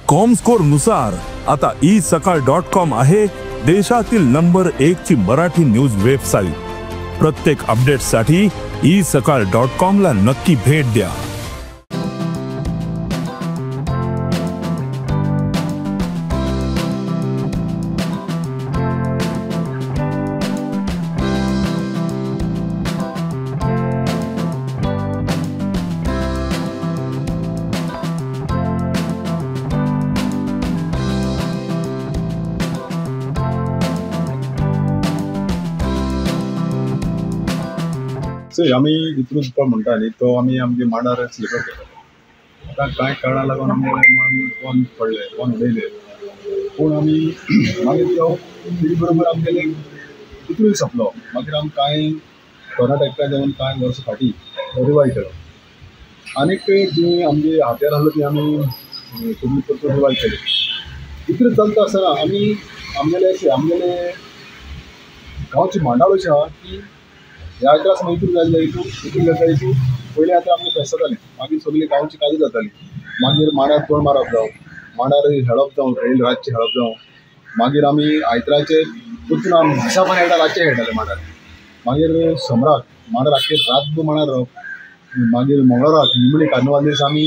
Comscore नुसार आता E सकाळ डॉट कॉम आहे देशातील नंबर 1 ची मराठी न्यूज वेबसाईट। प्रत्येक अपडेटसाठी ई सकाळ डॉट कॉम ला नक्की भेट द्या। आमी इतरूज म्हणटा न्ही तो आमी आमगे मांडार सेलिब्रेट करता। आतां कांय कारणां लागून आमगे मांड बंद पडले, बंद उडयले, पूण आमी मागीर तो तेजे बरोबर आमगेले इतरूय सोंपलो। मागीर आमी कांय कर्नाटका देंवन कांय वर्सां फाटीं रिवायव केलो आनीक जी आमगे हात्यार आसलो ती आमी सगळी परतून रिवायव केली। इतलें चलता आसतना आमी आमगेले आमगेले गांवची मांडावळ अशी आहा की ह्या आयतारा समज इतून जालें इतून इतून जाता इतून पयलीं आतां आमकां फेस्तां जालीं, मागीर सगळीं गांवची काजू जाताली, मागीर मांडार तोण मारप जावं, मांडार हेळप जावं, रेल रातचें हेळप जावं, मागीर आमी आयताराचे परतून आमी दिसा पण खेळटा, रातचे खेळटाले मांडार। मागीर सोमराक मांडार आख्खे रातभर मांडार रावप, मागीर मंगळाराक निमणी कार्निवाल दीस आमी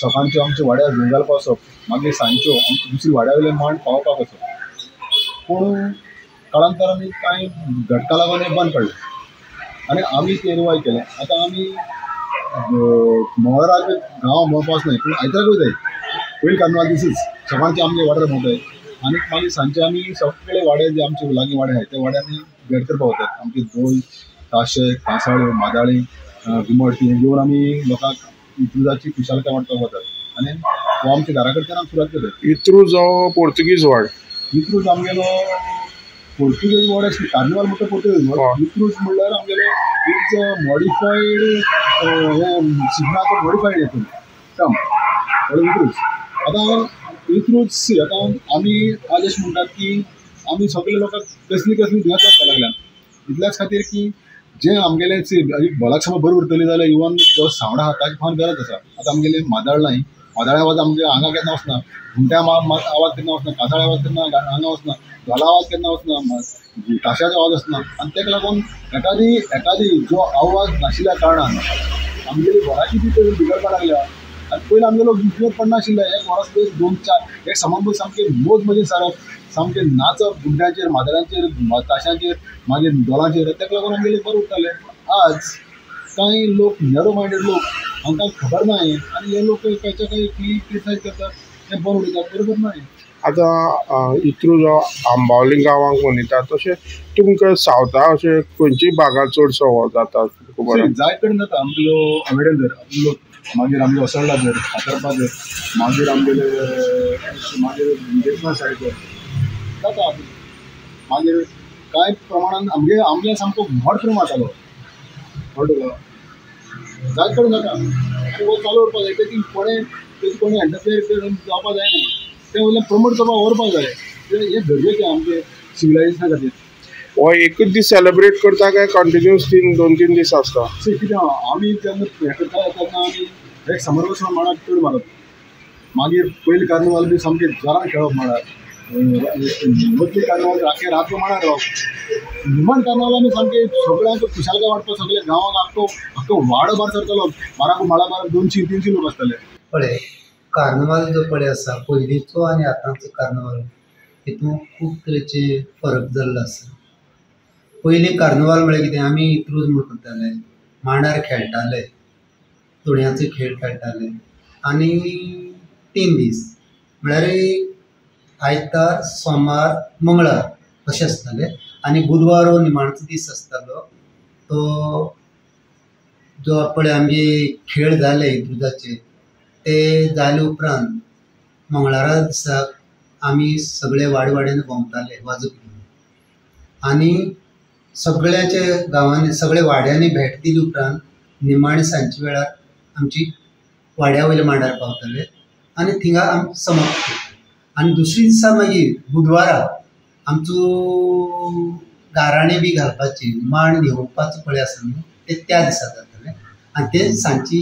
सकाळच्यो आमच्या वाड्यार घेवन घालपाक वचप, मागीर सांजच्यो आमच्या दुसरी वाड्या वयले मांड पावोवपाक वचप। पूण काळांतर आमी कांय घटका लागून हें बंद पडलें आनी आमी तें रिवायव केलें। आतां आमी मंगळाराक गांव भोंवपाक वचनाय, पूण आयताराक वयताय पयलीं कार्निवाल दिसूच सकाळचे आमगे वाड्यार भोंवताय आनी मागीर सांजचे आमी सगळे वाडे जे आमचे लागीं वाडे आहाय त्या वाड्यांनी भेट करपाक वतात। आमचे दोल, ताशे, कांसाळ्यो, मादाळी, घुमट ती घेवन आमी लोकांक इत्रुजाची खुशालकाय वांटपाक वतात आनी हो आमच्या घरा कडच्यान आमी सुरवात करतात। इत्रूज हो पोर्तुगीज वाड, इत्रूज आमगेलो पोर्तुगेज वर्ड आसली, कार्निवाल म्हणटा पोर्तुगेज वर्ड, इत्रूज म्हणल्यार आमगेलो it's modified हें शिगम्याचो मॉडिफायड हेतून टर्म म्हणल्यार इत्रूज। आतां इत्रूज सी आतां आमी आज अशें म्हणटात की आमी सगळे लोकांक कसली कसली दुयेंसां जावपाक लागल्या, इतल्याच खातीर की जें आमगेलें सी भलाक समज बरी उरतली जाल्यार इवन जो सावंड आहा ताची फावन गरज आसा। आतां आमगेलें मादाळ नाय, मादाळे आवाज आमगे हांगा केन्ना वचना, घुमट्या आवाज केन्ना वचना, कासाळे आवाज केन्ना हांगा वचना, धोला आवाज केन्ना वचना, ताशाचो आवाज वचना। आनी ताका लागून एकादी एकादी जो आवाज नाशिल्ल्या कारणान आमगेली घराची बी बिगडपाक लागल्या। आनी पयलीं आमगे लोक दुसरें पडनाशिल्ले, एक वरस एक दोन चार एक समान सामकें मोज मजेन सारप, सामकें नाचप घुमट्यांचेर, मादळ्यांचेर, ताशांचेर, मागीर धोलांचेर, ताका लागून आमगेले बरें उरताले। आज कांय लोक नॅरो मायंडेड लोक हांकां खबर ना आनी हे लोक खंयच्या खंय क्रिटिसायज करतात, तें बरें उलयतात, बरोबर ना। आतां इत्रूज आंबावली गांवांक मनयतात, तशें तुमकां सावथा अशें खंयची भागां चडसो हो जाता? जाय कडेन जाता। आमगेलो आवेडेन धर, आमगेलो मागीर आमगे असोळडा धर, फातर्पा धर, मागीर आमगेले मागीर देखना सायड धर जाता। मागीर कांय प्रमाणान आमगे आमगे सामको व्हड प्रमाण जातालो, कळ्ळें तुका, जायत कडेन जाता आनी हो चालू उरपाक जाय। तेजी कोणें तेजी कोणें एंटरफियर जावपाक जायना, तें वयल्यान प्रमोट करपाक व्हरपाक जाय, हें गरजेचें आमचें सिविलायजेशना खातीर। हो एकूच दीस सेलिब्रेट करता काय कंटिन्यूस तीन दोन तीन दीस आसता? सी कितें आमी जेन्ना हें करता तेन्ना आमी एक समर वचून मांडार चड मारप, मागीर पयलीं कार्निवाल बी सामकें जोरान खेळप मांडार, मदली कार्निवाल आख्खे रातभर मांडार रावप, निमाण कार्निवाल आमी सामकें सगळ्यांक खुशालकाय वांटपाक सगळे गांवाक आख्खो आख्खो वाडो भार सरतालो, बाराक माळा बारा 200-300 लोक आसताले। पळय कार्निवाल जो पळय आसा पयलींचो आनी आतांचो कार्निवाल हितून खूब तरेचे फरक जाल्लो आसा। पयलीं कार्निवाल म्हळ्यार कितें, आमी इत्रूज म्हूण करताले, मांडार खेळटाले, तुणयाचो खेळ खेळटाले आनी 3 दीस म्हळ्यार आयतार, सोमार, मंगळार अशें आसताले आनी बुधवार हो निमाणचो दीस आसतालो। तो जो पळय आमगे खेळ जाले इत्रुजाचे ते जाले उपरांत मंगळारा दिसाक आमी सगळे वाडे वाड्यान भोंवताले वाजप घेवन आनी सगळ्याचे गांवांनी सगळे वाड्यांनी भेट दिली उपरांत निमाणे सांजच्या वेळार आमची वाड्या वयल्या मांडार पावताले आनी थिंगा आमी समाप्त करताले। आनी दुसरे दिसा मागीर बुधवारा आमचो गाराणें बी घालपाची, मांड घेवपाचो पळय आसा न्हू ते त्या दिसा जातालें आनी ते सांजची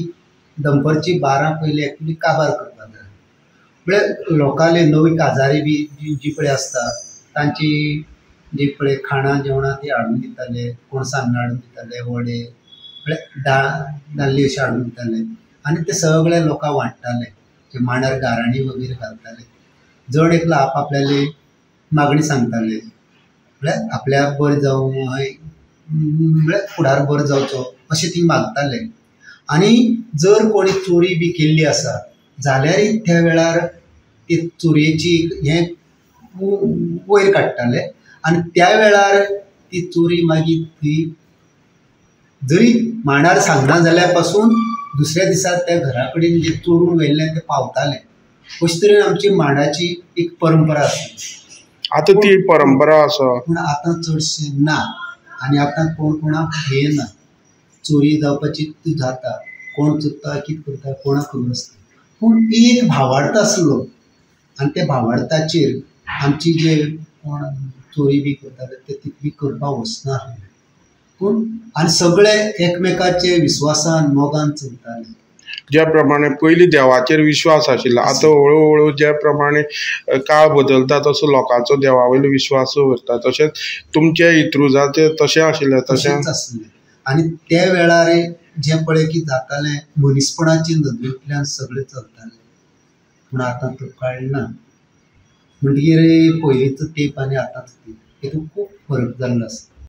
दनपारची 12 पयलीं एक्चुअली काबार करपाक जाय. म्हळ्यार लोकांले नवी काजारी बी जी पळय आसता तांची जी पळय खाणां जेवणां ती हाडून दिताले, कोण सान्नां हाडून दिताले, वडे म्हळ्यार दाळ दाल्ली अशें हाडून दिताले आनी ते सगळे लोकांक वांट्टाले. ते मांडार गाराणी वगैरे घालताले. जण एकलो आपआपल्याली मागणी सांगताले, म्हळ्यार आपल्याक बरें जावं, म्हळ्यार फुडार बरो जावचो अशें ती मागताले. आनी जर कोणी चोरी बी केल्ली आसा जाल्यारय त्या वेळार ती चोरयेची हें वयर काडटाले आनी त्या वेळार ती चोरी मागीर थंय जरी मांडार सांगना जाल्यार पासून दुसऱ्या दिसा त्या घरा कडेन जें चोरून व्हेल्लें तें पावतालें. अशे तरेन आमची मांडाची एक परंपरा आसा. आतां ती परंपरा आसा, पूण आतां चडशें ना आनी आतां कोण कोणाक भियेना. चोरी जावपाची ती जाता, कोण चोरता कितें करता कोणाक खबर आसता. पूण एक भावार्थ आसलो आनी त्या भावार्थाचेर आमची जे कोण चोरी बी करताले ते तितली करपाक वचनासले. पूण आनी सगळे एकमेकाचे विस्वासान मोगान चलताले. ज्या प्रमाणे पयलीं देवाचेर विश्वास आशिल्लो, आतां हळू हळू ज्या प्रमाणे काळ बदलता तसो लोकांचो देवा वयलो विश्वास उरता. तशेंच तुमचे इंत्रुजाचें तशें आशिल्लें, तशेंच आसलें. आनी त्या वेळार जें पळय की जातालें मनीसपणाचे नदरेंतल्यान सगळें चलतालें. पूण आतां तो काळ ना. म्हणटगीर पयलींचो तेंप आनी आतांचो तेंप हेतूंत खूब फरक जाल्लो आसा.